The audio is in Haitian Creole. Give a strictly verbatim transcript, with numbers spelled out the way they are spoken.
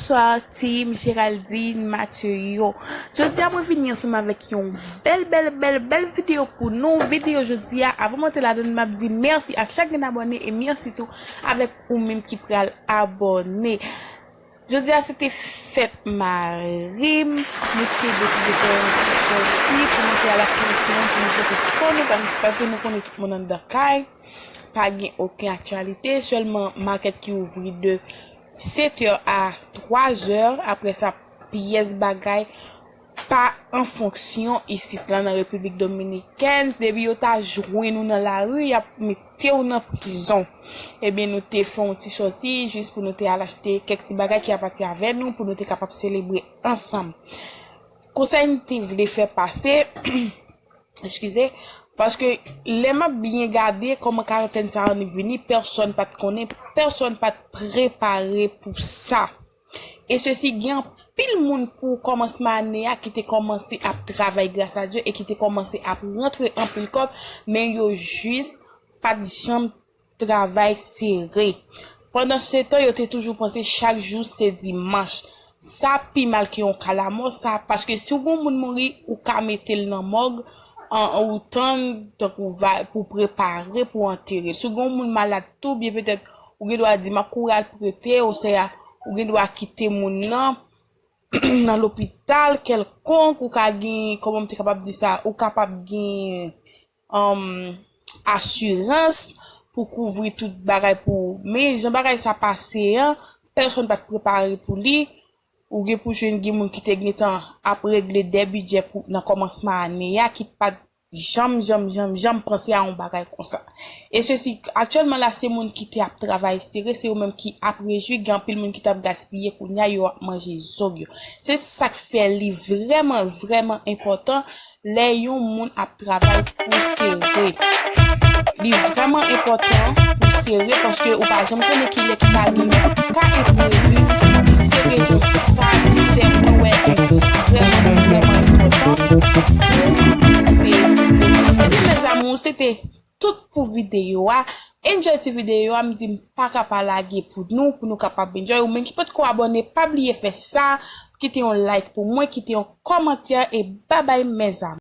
Bonswa Team Géraldine Mathieu yo. Jodi a mwen vini ansanm avèk yon bèl, bèl, bèl, bèl videyo pou nou. Videyo jodi a, avan mwen te ladan l, m ap di mèsi ak chak grenn abòne e mèsi tou avèk ou menm ki pral abòne. Jodi a se te fèt mari m, nou te deside fè yon ti sòti pou nou te al achte yon ti moun pou nou chèche san nou, pa- paske nou konnen tout moun anndan kay, pa gen okenn aktyalite, sèlman makèt ki ouvri de sèt è a twa è, apre sa pyès bagay pa an fonksyon isit la nan Repiblik Dominikèn. Depi yo ta jwenn ou nan lari, y ap mete w nan prizon. Ebyen, nou te fè yon ti sòti jis pou nou te al achte kèk ti bagay ki apati avè nou, pou nou te kapab selebre ansanm. Konsèy m te vle fè pase, eskize, paske lè m ap byen gade kòman karantèn sa annik vini, pèsonn pa t konnen, pèsonn pa t prepare pou sa. E sesi, gen anpil moun pou kòmansman ane a ki te kòmanse ap travay gras a Dye e ki te kòmanse ap rantre anpil kòb, men yo jis pa t janm travay sere. Pandan se tan, yo te toujou panse chak jou se dimanch. Sa pi mal ke yon ka lamò, sa, paske si w gen yon moun mouri, ou ka mete l nan mòg, an, ou tann, tankou va, pou prepare, pou antere. Si w gen yon moun malad tou, byen petèt, ou gen dwa di, "M ap kouri al prete," oswa ou gen dwa kite moun nan, nan lopital kèlkonk, ou ka gen, kòman m te kapab di sa, ou kapab gen, um, asirans pou kouvri tout bagay pou ou. Men jan bagay sa pase an, pèsonn pa t prepare pou li. Ou gen pou jwenn gen moun ki te gentan ap regle de bidjè pou, nan kòmansman ane a ki pa t janm, janm, janm, janm panse a yon bagay konsa. E sesi, aktyèlman la, se moun ki te ap travay sere, se yo menm ki ap rejwi, gen anpil moun ki t ap gaspiye, kounye a yo ap manje zog yo. Se sa k fè li vrèman, vrèman enpòtan lè yon moun ap travay pou sere. Li vrèman enpòtan pou sere paske ou pa janm konnen kilè ki ka gen yon ka enprevi. Se rezon sa ki fè mwen wè li vrèman, vrèman enpòtan pou sere. Ebyen, mes amours, se te tout pou videyo a. Enjoy ti videyo a, m di m pa ka pa lage pou nou, pou nou kapab enjoy. Ou menm ki potko abòne, pa bliye fè sa, kite yon like pou mwen, kite yon kòmantè e babay, mes amours.